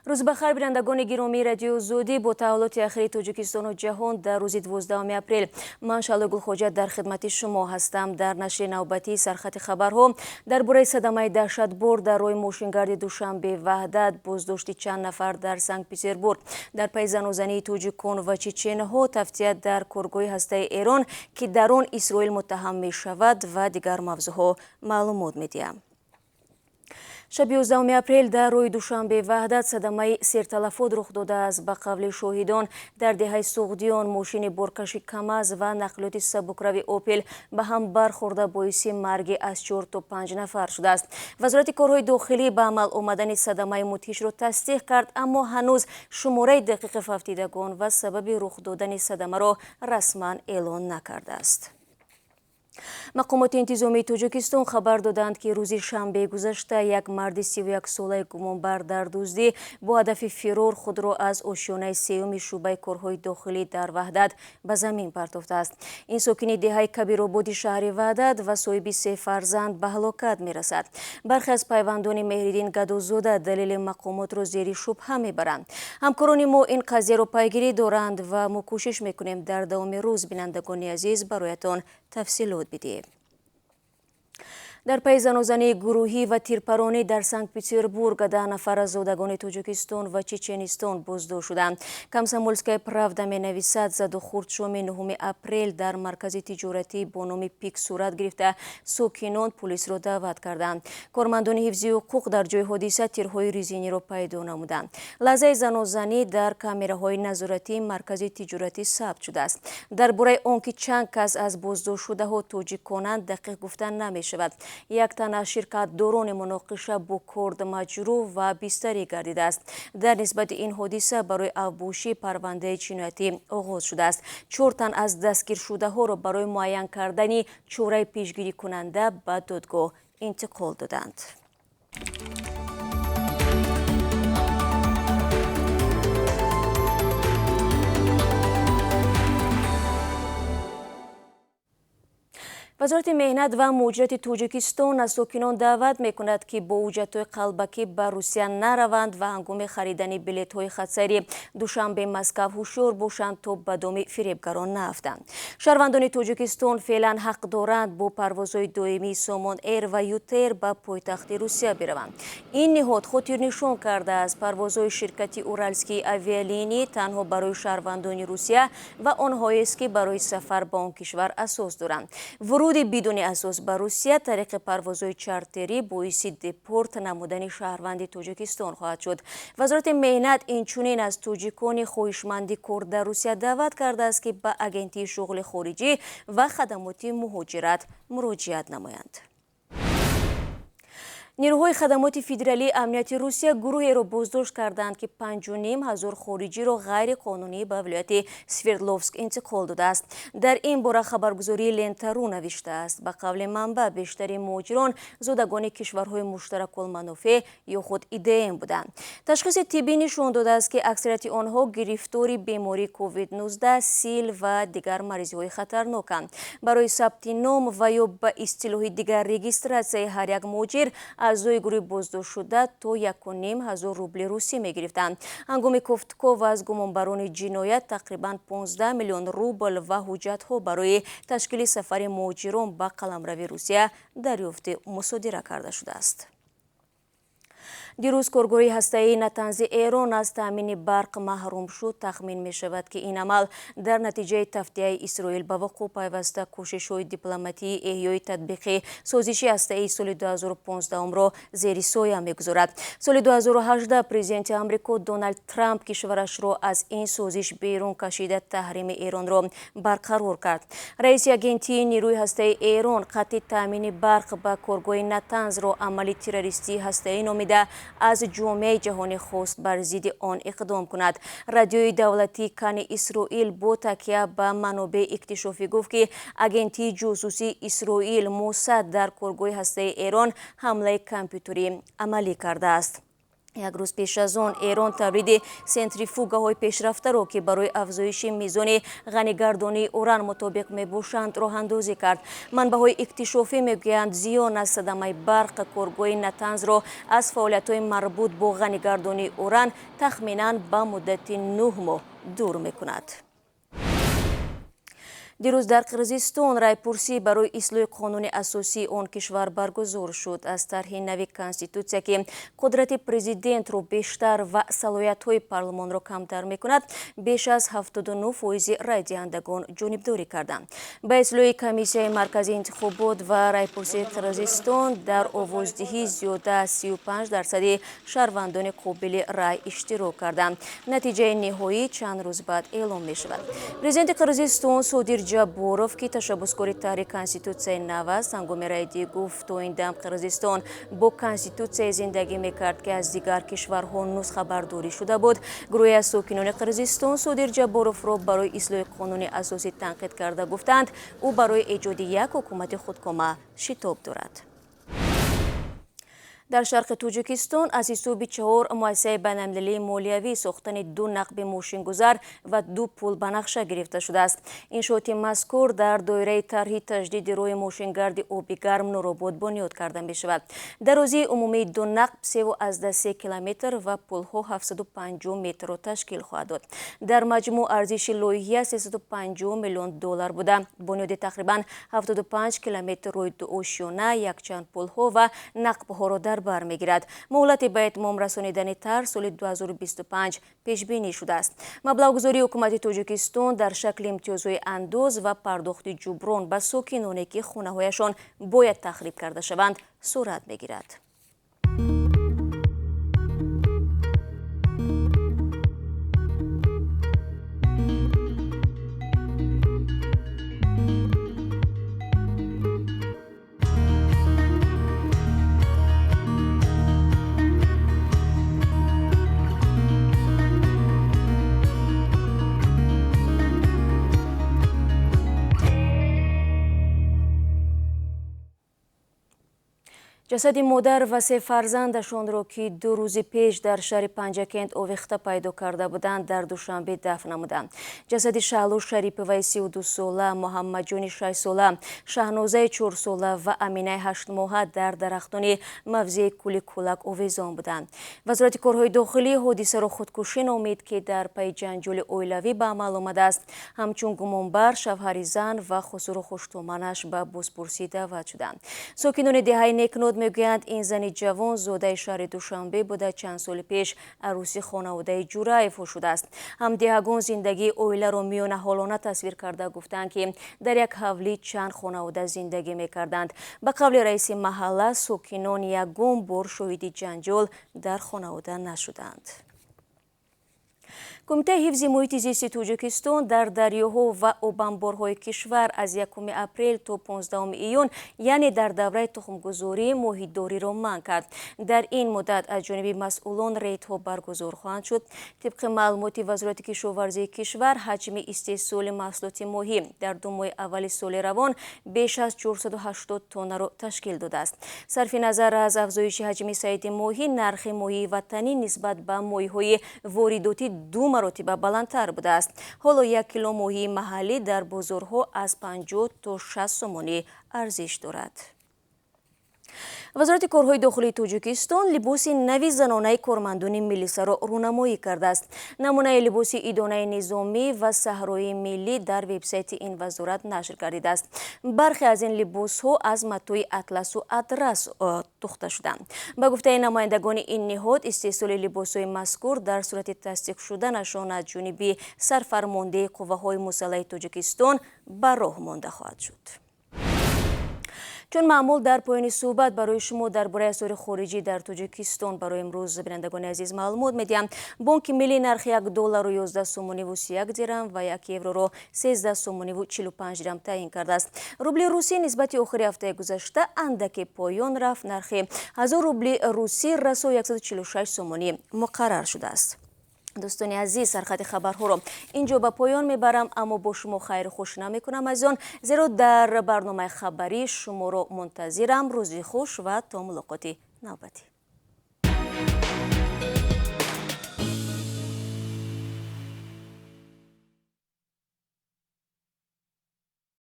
Рӯз бахайр, бинандагони гиромии Радиои Озодӣ. Бо таҳаввулоти ахири Тоҷикистону ҷаҳон дар рӯзи 12 апрел ман, Шаҳло Гулхоҷа, дар хидмати шумо ҳастам. Дар нашри навбатии сархати хабарҳо дар бораи садамаи даҳшатбор дар роҳи мошингарди Душанбе Ваҳдат, боздошти чанд нафар дар Санкт-Петербург дар пайи занозании тоҷикон ва чеченҳо, тафтия дар коргоҳи ҳастаи Эрон, ки дар он Исроил муттаҳам мешавад, ва дигар мавзӯъҳо маълумот медиҳам. Шаби 11 апрел дар роҳи Душанбе Ваҳдат садамаи серталафот рух додааст. Ба қавли шоҳидон, дар деҳаи Суғдиён мошини боркаши КамАЗ ва нақлиёти сабукрави Опел ба ҳам бархӯрда, боиси марги аз 4 то 5 нафар шудааст. Вазорати корҳои дохилӣ ба амал омадани садамаи мудҳишро тасдиқ кард, аммо ҳанӯз шумораи дақиқи фавтидагон ва сабаби рух додани садамаро расман эълон накардааст. Мақомоти интизомии Тоҷикистон хабар доданд, ки рӯзи шанбеи гузашта як марди 31-солаи гумонбар дар дуздӣ бо ҳадафи фирор худро аз ошёнаи сеюми шӯъбаи корҳои дохилӣ дар Ваҳдат ба замин партофтааст. Ин сокини деҳаи Кабирободи шаҳри Ваҳдат ва соҳиби се фарзанд ба ҳалокат мерасад. Бархе аз пайвандони Меҳриддин Гадозода далели мақомотро зери шубҳа мебаранд. Ҳамкорони мо ин қазияро пайгирӣ доранд ва мо кӯшиш мекунем дар давоми рӯз, бинандагони азиз, бароятон тафсилот бидиҳем. Дар пайи занозании гурӯҳӣ ва тирпаронӣ дар Санкт-Петербург 10 нафар аз зодагони Тоҷикистон ва Чеченистон боздошт шуданд. «Комсомольская правда» менависад, задухӯрд шоми 9 апрел дар маркази тиҷоратӣ бо номи Пик сурат гирифта, сокинон пулисро даъват карданд. Кормандони ҳифзи ҳуқуқ дар ҷои ҳодиса тирҳои резиниро пайдо намуданд. Лаҳзаи занозанӣ дар камераҳои назоратии маркази тиҷоратӣ сабт шудааст. Дар бораи он ки чанд кас аз боздоштшудаҳо тоҷиконанд, дақиқ гуфта намешавад. Як тан аз ширкатдорони муноқиша бо корд маҷрӯҳ ва бистарӣ гардидааст. Дар нисбати ин ҳодиса барои авбошӣ парвандаи ҷиноятӣ оғоз шудааст. Чор тан аз дастгиршудаҳоро барои муайян кардани чораи пешгирикунанда ба додгоҳ интиқол доданд. Вазорати меҳнат ва муҳоҷирати Тоҷикистон аз сокинон даъват мекунад, ки бо ҳуҷҷатҳои қалбакӣ ба Русия нараванд ва ҳангоми харидани билетҳои хатсайри Душанбе Москав ҳушёр бошанд, то ба доми фиребгарон наафтанд. Шаҳрвандони Тоҷикистон феълан ҳақ доранд бо парвозҳои доимии Сомон Эйр ва ЮТэйр ба пойтахти Русия бираванд. Ин ниҳод хотирнишон кардааст, парвозҳои ширкати Уральские авиалинии танҳо барои шаҳрвандони Русия ва онҳоест, ки барои сафар ба он кишвар асос доранд. Вуруди бидуни асос ба Русия тариқи парвозҳои чартерӣ боиси депорт намудани шаҳрванди Тоҷикистон хоҳад шуд. Вазорати меҳнат инчунин аз тоҷикони хоҳишманди кор дар Русия даъват кардааст, ки ба Агентии шуғли хориҷӣ ва хадамоти муҳоҷират муроҷиат намоянд. Нерӯҳои хадамоти федералии амнияти Русия гурӯҳеро боздошт карданд, ки 5500 хориҷиро ғайриқонунӣ ба вилояти Свердловск интиқол додааст. Дар ин бора хабаргузории Лентару навиштааст. Ба қавли манбаъ, бештари муҳоҷирон зодагони кишварҳои муштаракулманофеъ ё худ ИДМ буданд. Ташхиси тиббӣ нишон додааст, ки аксарияти онҳо гирифтори бемории COVID-19, сил ва дигар маризиҳои хатарноканд. Барои сабти ном ва ё ба истилоҳи дигар регистратсияи ҳар як муҳоҷир аъзои гурӯҳи боздоштшуда то 1500 рубли русӣ мегирифтанд. Ҳангоми кофтуков аз гумонбарони ҷиноят тақрибан 15 миллион рубл ва ҳуҷҷатҳо барои ташкили сафари муҳоҷирон ба қаламрави Русия дарёфти мусодира карда шудааст. Дирӯз коргоҳи ҳастаии Натанзи Эрон аз таъмини барқ маҳрум шуд. Тахмин мешавад, ки ин амал дар натиҷаи тафтияи Исроил ба вуқӯъ пайваста кӯшишҳои дипломатии эҳёи татбиқи созиши ҳастаии соли 2015-ро зери соя мегузорад. Соли 2018 президенти Амрико Доналд Трамп кишварашро аз ин созиш берун кашида, таҳрими Эронро барқарор кард. Раиси агентии нерӯи ҳастаи Эрон қатъи таъмини барқ ба коргоҳи Натанзро амали террористии ҳастаӣ номида, аз ҷомеаи ҷаҳонӣ хост бар зидди он иқдом кунад. Радиои давлатии Кани Исроил бо такя ба манобеи иктишофӣ гуфт, ки агентии ҷосусии Исроил Мосад дар коргоҳи ҳастаи Эрон ҳамлаи компютерӣ амалӣ кардааст. Як рӯз пеш аз он Эрон тавлиди сентрифугаҳои пешрафтаро, ки барои афзоиши мизони ғанигардонии уран мутобиқ мебошанд, роҳандозӣ кард. Манбаъҳои иктишофӣ мегӯянд, зиён аз садамаи барқ коргоҳи Натанзро аз фаъолиятҳои марбут бо ғанигардонии уран тахминан ба муддати 9 моҳ дур мекунад. Дирӯз дар Қирғизистон райпурсӣ барои ислоҳи қонуни асосии он кишвар баргузор шуд. Аз тарҳи нави конститутсия, ки қудрати президентро бештар ва салоҳиятҳои парлумонро камтар мекунад, беш аз 79% райдиҳандагон ҷонибдорӣ карданд. Ба ислоҳи комиссияи марказии интихобот ва райпурсии Қирғизистон дар овоздиҳӣ зиёда аз 35% шаҳрвандони қобили рай иштирок карданд. Натиҷаи ниҳоӣ чанд рӯз баъд эълом мешавад. Президенти Қирғизистон Содир Ҷабборов, ки ташаббускори тарҳи конститутсияи нав аст, ҳангоми райдиҳӣ гуфт, то ин дам Қирғизистон бо конститутсияе зиндагӣ мекард, ки аз дигар кишварҳо нусхабардорӣ шуда буд. Гурӯҳе аз сокинони Қирғизистон Содир Ҷабборовро барои ислоҳи қонуни асосӣ танқид карда гуфтанд, ӯ барои эҷоди як ҳукумати худкома шитоб дорад. Дар шарқи Тоҷикистон аз ҳисоби 4 муассисаи байналмилалии молиявӣ сохтани 2 нақби мошингузар ва 2 пул ба нақша гирифта шудааст. Иншооти мазкур дар доираи тарҳи таҷдиди роҳи мошингарди оби гарм Нуробод бунёд карда мешавад. Дарозии умумии 2 нақб 3,3 километр ва пулҳо 750 метрро ташкил хоҳад дод. Дар маҷмӯъ арзиши лоиҳа 350 миллион доллар буда, бунёди тақрибан 75 километр роҳи дуошёна, якчанд пулҳо ва нақбҳоро дар бар мегирад. Муҳлати ба итмом расонидани тарҳ соли 2025 пешбинӣ шудааст. Маблағгузории ҳукумати Тоҷикистон дар шакли имтиёзҳои андоз ва пардохти ҷуброн ба сокиноне, ки хонаҳояшон бояд тахриб карда шаванд, сурат мегирад. Ҷасади модар ва се фарзандашонро, ки 2 рӯзи пеш дар шаҳри Панҷакент овехта пайдо карда буданд, дар Душанбе дафн намуданд. Ҷасади Шаҳло Шариповаи 32сола, Муҳаммадҷони 6сола, Шаҳнозаи 4сола ва Аминаи 8моҳа дар дарахтони мавзеи кӯли Кӯлак овезон буданд. Вазорати корҳои дохилӣ ҳодисаро худкушӣ номид, ки дар пайи ҷанҷоли оилавӣ ба амал омадааст. Ҳамчун гумонбар шавҳари зан ва хусуру хуштуманаш ба бозпурсӣ даъват шуданд. Сокинони деҳаи Некнод мегӯянд, ин зани ҷавон зодаи шаҳри Душанбе буда, чанд соли пеш арӯси хонаводаи Ҷураевҳо шудааст. Ҳамдеҳагон зиндагии оиларо миёнаҳолона тасвир карда гуфтанд, ки дар як ҳавлӣ чанд хонавода зиндагӣ мекарданд. Ба қавли раиси маҳалла, сокинон ягон бор шоҳиди ҷанҷол дар хонавода нашуданд. Кумитаи ҳифзи муҳити зисти Тоҷикистон дар дарёҳо ва обанборҳои кишвар аз 1 апрел то 15 июн, яъне дар давраи тухмгузорӣ, моҳидориро манъ кард. Дар ин муддат аз ҷониби масъулон рейдҳо баргузор хоҳанд шуд. Тибқи маълумоти Вазорати кишоварзии кишвар, ҳаҷми истеҳсоли маҳсулоти моҳӣ дар 2 моҳи аввали соли равон беш аз 480 тоннаро ташкил додааст. Сарфи назар аз афзоиши ҳаҷми сайди моҳӣ, нархи моҳии ватанӣ нисбат ба моҳиҳои воридотӣ 2 маротиба баландтар будааст. Ҳоло 1 кило моҳии маҳаллӣ дар бозорҳо аз 50 то 60 сомонӣ арзиш дорад. Вазорати корҳои дохилии Тоҷикистон либоси нави занонаи кормандони милисаро рӯнамоӣ кардааст. Намунаи либоси идонаи низомӣ ва саҳроии миллӣ дар вебсайти ин вазорат нашр гардидааст. Бархе аз ин либосҳо аз матои атласу адрас тухта шуданд. Ба гуфтаи намояндагони ин ниҳод, истеҳсоли либосҳои мазкур дар сурати тасдиқ шуданашон аз ҷониби сарфармондеҳи қувваҳои мусаллаҳи Тоҷикистон ба роҳ монда хоҳад шуд. Чун маъмул дар поёни суҳбат барои шумо дар бораи асъори хориҷӣ дар Тоҷикистон барои имрӯз, бинандагони азиз, маълумот медиҳам. Бонки миллӣ нархи 1 доллару 11 сомониву 31 дирам ва 1 евроро 13 сомониву 45 дирам таъин кардааст. Рубли русӣ нисбати охири ҳафтаи гузашта андаке поён рафт. Нархи 1000 рубли русӣ расо 146 сомонӣ муқаррар шудааст. Дӯстони азиз, сархати хабарҳоро инҷо ба поён мебарам, аммо бо шумо хайру хуш намекунам, азизон, зеро дар барномаи хабарӣ шуморо мунтазирам. Рӯзи хуш ва то мулоқоти навбатӣ.